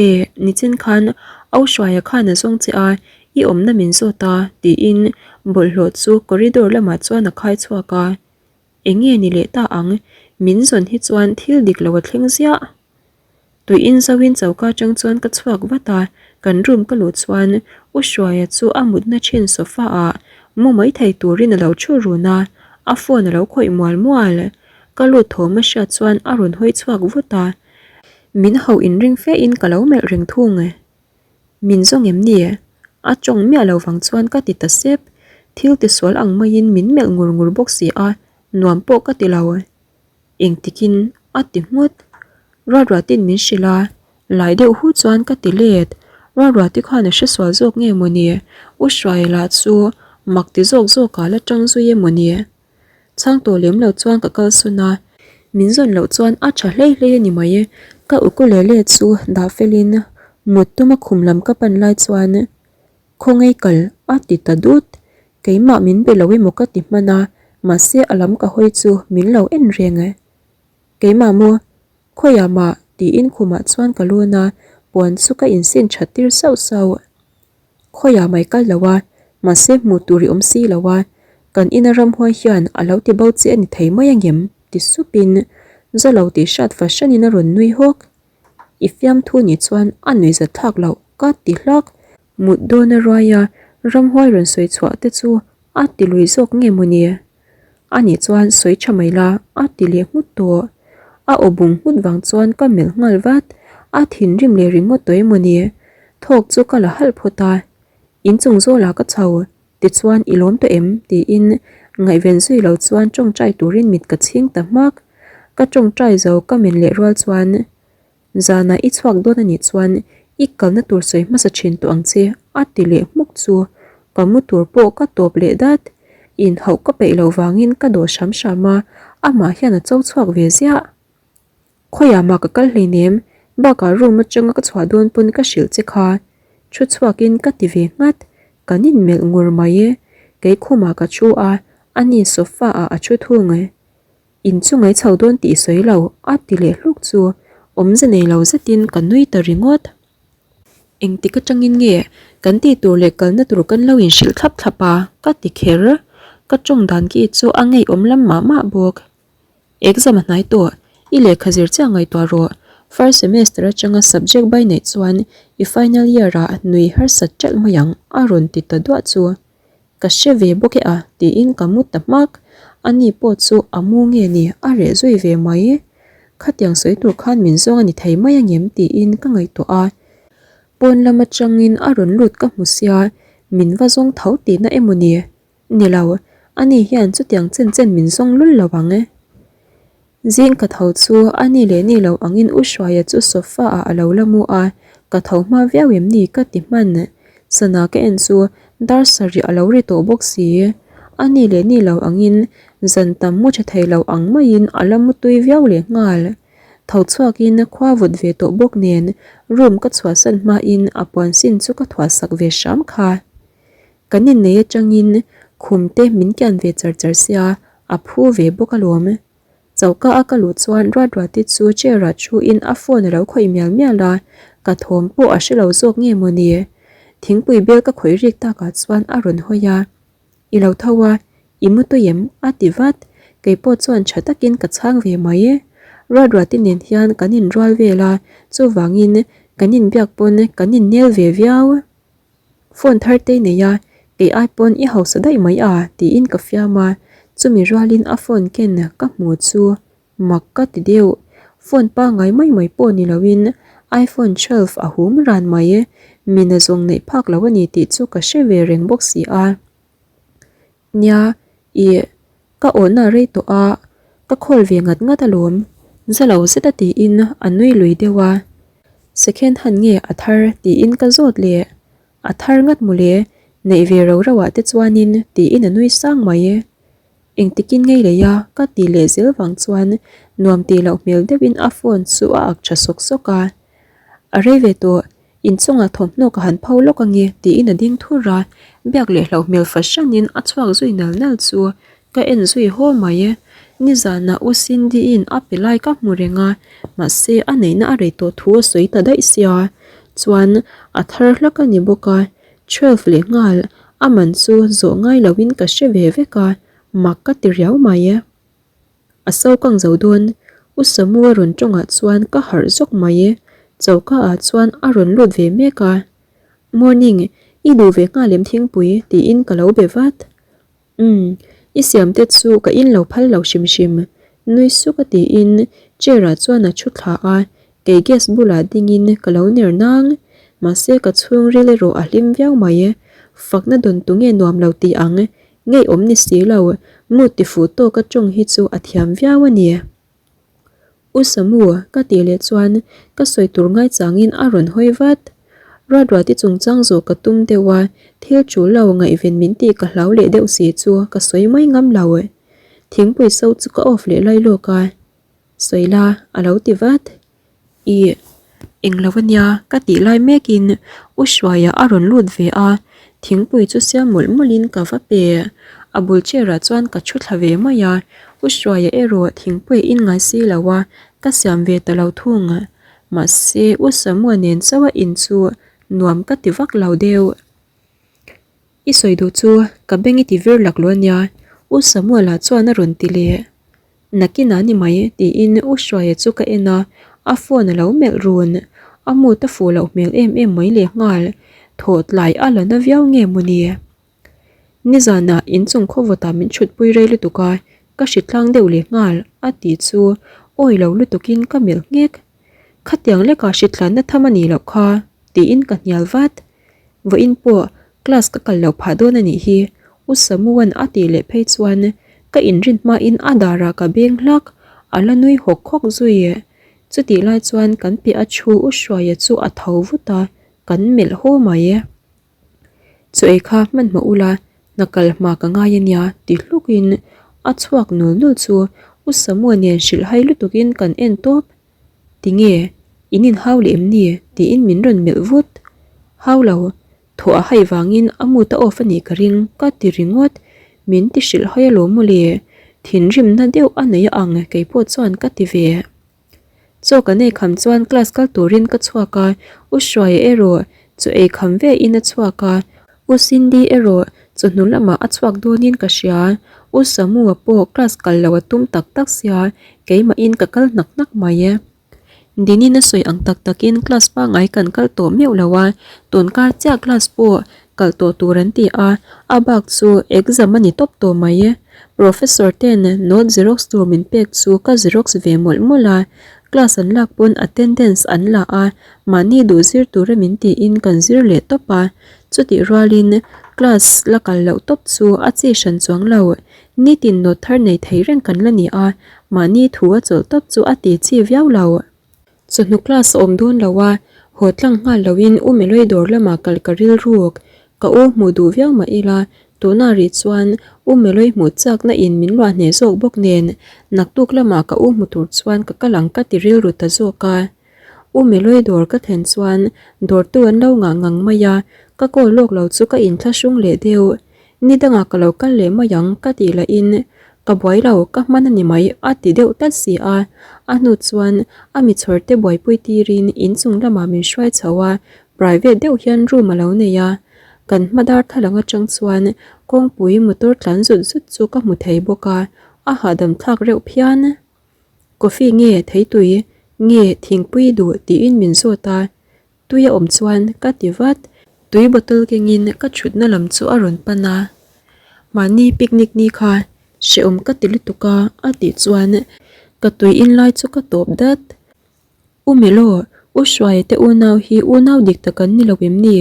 E, nichin khan Au Hruaia khan a zawng che a, i awmna min zawt a tiin bawlhhlawh chu corridor lamah chuan a khai chhuak a. Eng nge ni leh ta ang? Min zawn hi chuan thil dik lo a thleng ziah. Tui in zo in choka atang chuan ka chhuak vat a, kan room ka luh chuan U Hruaia chu a mutna thin sofa ah mu mai thei turin a lo thu run a, a phone a lo khawih mual mual. Ka lut thawm a hriat chuan a rawn hawi chhuak vut a, min hauh inring fe in ka lo melh reng thung. Min zawng em ni? A tawng miah lo vang chuan ka ti ta sep. Thil tisual ang maiin min melh ngur ngur bawk si a, nuam pawh ka ti lo. Engtikin a ti nghut. Ruatruatin min hrilh a, lai deuh hu chuan ka ti let. Ruatruati khan a hresual zawk nge maw ni? U Hruaia lah chu mak ti zawk zawkah la tang zui emaw ni? Chhang tawh lem lo chuan ka kal sun a, min zawn loh chuan a tha hlei hlei a ni mai. Ka ukulele chu dah felin mut tuma khum lam ka pan lai chuan Khawngaih kal a ti ta dut. Keimah min be lo emaw ka ti hman a, mahse a lam ka hawi chu min lo en reng. Keimah maw? Khawiah mah? tiin khumah chuan ka lawn a, puan chu ka insin that tir sauh sauh. Khawiah mai kal lo a, mahse hmuh tur i awm si lo a, kan ina ramhuai hian a lo ti bo che a ni thei mai angem? ti supin Zalo tih hriat fahranin a rawn nui hawk. I fiamthu nih chuan a nuihzat thlak loh ka ti hlak. Mut dawn a ruai a, ramhuai rawn sawi chhuah te chu a ti lui zawk nge mawni? Ani chuan sawi tha mai la a ti leh nghut tawh. A aw bung nghut vang chuan ka melh nghal vat. A thinrim leh ringawt tawh emaw ni? Thawk chu ka la halh phawt a. Inchung zawlah ka chho, tichuan i lawm tawh em? tiin ngaihven zui lo chuan tawngtai turin mit ka chhing ta hmak. Ka tawngtai zo ka men leh rual chuan Zanah i chhuak dawn a nih chuan i kalna tur sawi hmasa thin tawh ang che a ti leh hmuk chu ka mu tur pawh ka tawp leh dat. Inhauh ka peih loh vangin ka dawh hram hram a, amah hian a cho chhuak ve ziah. Khawiah mah ka kal hleinem, bakah room atanga ka chhuah dawn pawn ka hrilh che kha. Thu chhuakin ka ti ve nghat, kan inmelh ngur mai e. Kei khumah ka thu a, ani sofa ah a thu thung e. In chu ngai chho dawn tih sawi lo a ti leh hluk chu awmze nei lo zetin ka nui ta ringawt. Engtik atangin nge kan tih tur leh kalna tur kan lo inhrilh thlap thlap a ka ti kher. Ka tawng dan ki chu a ngeiawm lam mah mah bawk. Exam a hnai tawh, i lehkha zir chiah ngaihtuah rawh. First semester atanga subject bai neih chuan i final year ah nui harsat ṭalh mai ang a rawn ti ta duah chu. Ka hre ve bawk e a tiin ka mu ta hmak. Ani pawh chu a mu nge ni a reh zui ve mai. Khatiang sawi tur khan min zawng a ni thei mai angem tiin ka ngaihtuah a. Pawn lam atangin a rawn lut ka hmu sia, min va zawng tho tihna emaw ni? Ni lo, ani hian chutiang chen chen min zawng lul lo ang e. Zing ka tho chu a ni leh ni lo angin U Hruaia chu sofa ah a lo la mu a, ka tho hma viau em ni ka ti hman. Sana ka en chu dar sarih a lo ri tawh bawk si. A ni leh ni lo angin zan tam mu tha thei lo ang maiin a la mu tui viau leh nghal. Tho chhuakin khua vawt ve tawh bawk nen room ka chhuahsan hmain a puan sin chu ka thuah sak ve hram kha. Kan innei atangin khum te min kian ve char char sia, a phu ve bawk alawm. Choka a ka luh chuan Ruatruati chu chair ah thu in a phone a lo khawih mial mial a, ka thawm pawh a hre lo zawk nge mawni. Thingpui bel ka khawih rik takah chuan a rawn hawi a, I lo tho a, i mu tui em? a ti vat. Kei pawh chuan tha takin ka chhang ve mai. Ruatruati nen hian kan inrual vel a, chuvangin kan inbiak pawn kan innel ve viau. Phone thar te nei a, kei ai pawn i hausa daih mai a tiin ka fiam a, chumi rualin a phone ken ka hmu chu mak ka ti deuh. Phone pangngai mai mai pawh ni loin iPhone 12 a hum ran mai, mina zawng neih phak lo a ni tih chu ka hre ve reng bawk si a. Nia, ih, ka awhna rei tawh a, ka call ve ngat ngat alawm, za lo zet a tiin a nui lui deuh a. Second hand nge a thar tiin ka zawt leh, a thar ngat mawle, neih ve ro ro ah te chuanin tiin a nui sang mai. Engtikin ngei lei a ka ti leh zel vang chuan nuam tih loh hmel deuhin a phone chu a ak tha sawk sawk a. A rei ve tawh, Inchungah thawmhnaw ka han pho lawk ange tiin a ding thur a, biak leh hlauh hmel fahranin a chhuak zui nal nal chu ka en zui haw mai. Nizanah U Cindy-in a pe lai ka hmu reng a, mahse a neihna a rei tawh thu a sawi ta daih sia. Chuan a thar hlak a ni bawk a, 12 leh nghal a man chu zawh ngai loin ka hre ve vek a, mak ka ti riau mai. A so kang zo dawn. U Samu a rawn tawngah chuan ka harh zawk mai. Choka ah chuan a rawn lut ve mek a. Morning, i duh ve nghal em thingpui? tiin ka lo be vat. Umm, i siam te chu ka in lo phal lo hrim hrim. Nui suk a tiin chair ah chuan a thu thla a, kei gas bulah dingin ka lo ner nang. Mahse ka chhungril erawh a hlim viau mai. Fakna dawn tu nge nuam lo tih ang? Ngeiawm ni si lo, mood ti fuh tawk a tawng hi chu a thiam viau a ni. U Samu, ka tih leh chuan ka sawi tur ngaichangin a rawn hawi vat. Ruatruati chungchang zawh ka tum deuh a, thil tul lo ngaihven min tih ka hlau leh deuh si chu ka sawi mai ngam lo. Thingpui so chu ka off leh lai lawk a, sawi la a lo ti vat. Ih, englo ania ka tih lai mekin U Hruaia a rawn lut ve a, thingpui chu siam mawlh mawlhin ka va pe. A bul chair ah chuan ka thu thla ve mai a, U Hruaia erawh thingpui a in ngai si lo a, ka siam ve ta lo thung. Mahse, U Samua nen chauh a in chu nuam ka ti vak lo deuh. I sawi duh chu ka beng i ti vir laklawh ania, U Samuela chuan a rawn ti leh. Nakinah ni mai tiin U Hruaia chu ka en a, a phone a lo melh run. A mood a fuh loh hmel em em mai lehnghal, thawh tlai a la na viau nge mawni? Nizanah inchung khawvawtah min chhutpui rei lutuk a, ka hritlang deuh lehnghal a tih chu awi lo lutukin ka melh nghek. Khatiang lekah hritlanna tham a nih loh kha tiin ka hnial vat. Vawiin pawh class ka kal loh phah dawn a nih hi, U Samuan a tih leh phei chuan ka inrin hmain a darah ka beng hlak, a la nui hawk hawk zui. Chutih lai chuan kan piah a thu U Hruaia chu a tho vut a, kan melh haw mai. Chu ei kha hmanhmawh ula, hna kal hma ka ngai a nia ti hlukin a chhuak nul nul chu U Samua nen hrilhhai lutukin kan en tawp. Tinge? In inhau leh em ni? tiin min rawn melh vut. Hau lo, thawh a hai vangin a mood a off a nih ka ring ka ti ringawt. Min ti hrilh hawi alawm mawle. Thinrimna deuh a nei a ang keipawh chuan ka ti ve. Chaw kan ei kham chuan class kal turin ka chhuak a, U Hruaia erawh chaw ei kham ve in a chhuak a, U Cindy erawh chawhnu lamah a chhuak dawnin ka hria. U Samu-a pawh class kal loh a tum tak tak sia, keimahin ka kal hnak hnak mai e. Dinin a sawi ang tak takin class pangngai kan kal tawh meuh lo a, tunkar chiah class pawh kal tawh tur an ti a, a bak chu exam a ni tawp tawh mai e. Professor ten note xerox tur min pek chu ka xerox ve mawlh mawlh a, class an lak pawn attendance an la a, mahni duh zir tura min tiin kan zir leh tawp a. Chutih rualin class la kal loh tawp chu a chi hran chuang lo. Nitin nawt thar nei thei reng kan la ni a, mahni thu a chawlh tawp chu a ti chi viau lo. Chawhnu class a awm dawn lo a, haw tlang nghal loin U Meloi dawr lamah kal ka rilruk. Ka u hmuh duh viau mah ila, tunah rih chuan U Meloi hmuh chakna in min luah hneh zawk bawk nen, naktuk lamah ka u hmu tur chuan ka kal ang ka ti rilru ta zawk a. U Meloi dawr ka thlen chuan dawrtu an lo ngah ngang mai a, ka call lawk lo chu ka inthlahrung leh deuh. Ni dangah ka lo kal leh mai ang ka tih lahin ka buai lo ka hman a ni mai a ti deuh tlat si a. A hnu chuan a mi chhawr te buaipui tirin inchung lamah min hruai chho a, private deuh hian room a lo nei a. Kan hma darthlalang atang chuan kawngpui motor tlan zut zut chu ka hmu thei bawk a, a hahdam thlak reuh phian. Coffee nge theitui nge thingpui duh tiin min zawt a, Tui a awm chuan ka ti vat. Tui bottle kengin ka thutna lam chu a rawn pan a, Mahni picnic ni kha hrehawm ka ti lutuk a a tih chuan ka tui in lai chu ka tawp dat. U Melo, U Hruaia te unau hi unau dik tak an ni lo em ni?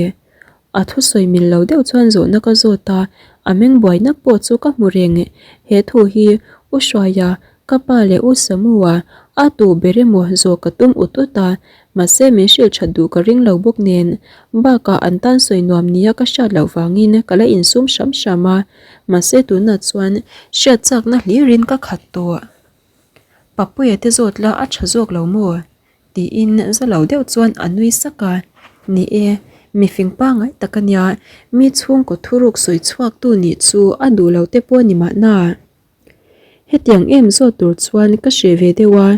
A thusawi mil lo deuh chuan zawhna ka zawt a, a meng buai nak pawh chu ka hmu reng. He thu hi U Hruaia, ka pa leh U Samua a tu ber emaw zawh ka tum ut ut a, mahse min hrilh that duh ka ring lo bawk nen. Bakah an tan sawi nuam nia ka hriat loh vangin ka la insum hram hram a, mahse tunah chuan hriat chakna hlirin ka khat tawh. Papuia te zawt la a tha zawk lo maw? Tiin za lo deuh chuan a nui sak a, Ni e, mifing pangngai tak a nia, mi chhungkaw thuruk sawi chhuak tu nih chu a duh lo te pawh a ni mahna. Hetiang em zawt tur chuan ka hreh ve deuh a,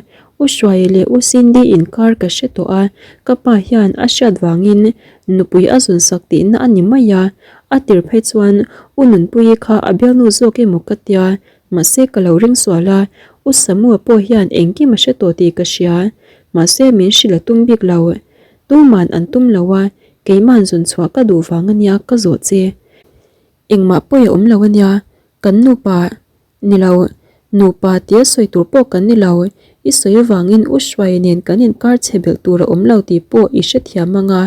U Hruaia leh U Cindy inkar ka hre tawh a, ka pa hian a hriat vangin nupui a zawn sak tihna a ni mai a, a tir phei chuan U Nunpuii kha a bialnu zawk emaw ka tia, Mahse ka lo ring sual a, U Samua pawh hian engkim a hre tawh tih ka hria. Mahse min hrilh a tum bik lo. Tuman an tum lo a, keiman zun chhuah ka duh vang a nia ka zawh che. Engmah pawi a awm lo a nia, kan nupa ni lo, nupa tia sawi tur pawh kan ni lo. I sawi avangin U Hruaia nen kan inkar chhe belh tur a awm lo tih pawh i hrethiam ang a.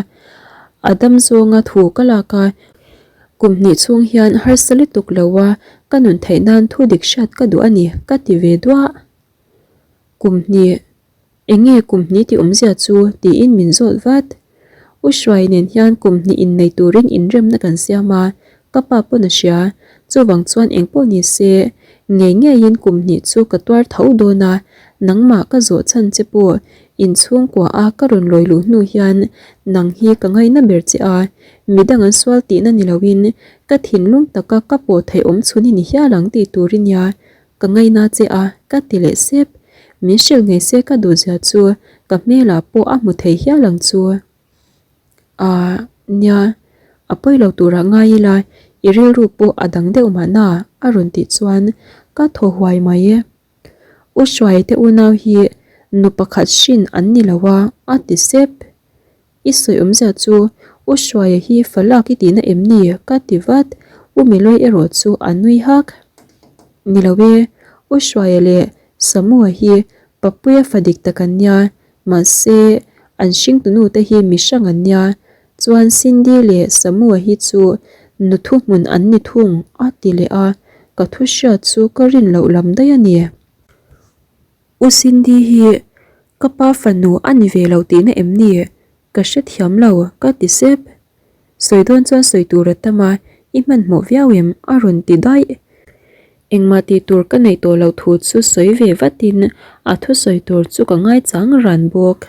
A dam zawnga thu ka lak a, Kum hnih chhung hian harsa lutuk lo a, ka nun theih nan thu dik hriat ka duh a ni, ka ti ve duah. Kum hnih, eng nge kum hnih tih awmzia chu? tiin min zawt vat. U Hruai nen hian kum hnih innei turin inremna kan siam a, ka pa pawn a hria. Chuvang chuan eng pawh ni se, ngei ngeiin kum hnih chu ka tuar tho dawn a, nangmah ka zawh chhan che pawh inchhungkua a ka rawn lawi luh hnu hian nang hi ka ngaina ber che a, Midang an sual tihna ni loin ka thinlung taka ka pawh theih awm chhun i ni hial ang tih tur i nia, ka ngaina che a, ka ti leh sep. Min hrilh ngei se ka duhzia chu ka hmelah pawh a hmu thei hial ang chu. Aah, nia, a pawi lo turah ngai ila i rilru pawh a dang deuh mahna a rawn tih chuan ka thaw huai mai. U Hruaia te unau hi nu pakhat hrin an ni lo a, a ti sep. I sawi awmzia chu U Hruaia hi fa lak i tihna em ni? ka ti vat. U Miloi erawh chu a nui hak. Ni lo e, U Hruaia leh Samua hi Papuia fa dik tak an nia, mahse an hringtunu te hi mi hrang an nia. Chuan Cindy leh Samua hi chu nu thuhmun an ni thung a ti leh a, ka thu hriat chu ka rin loh lam daih a ni. U Cindy hi ka pa fanu a ni ve lo tihna em ni? Ka hrethiam lo, ka ti sep. Sawi dawn chuan sawi tur a tam a, i hmanhmawh viau em? a rawn ti daih. Engmah tih tur ka neih tawh loh thu chu sawi ve vatin a thusawi tur chu ka ngaichang ran bawk.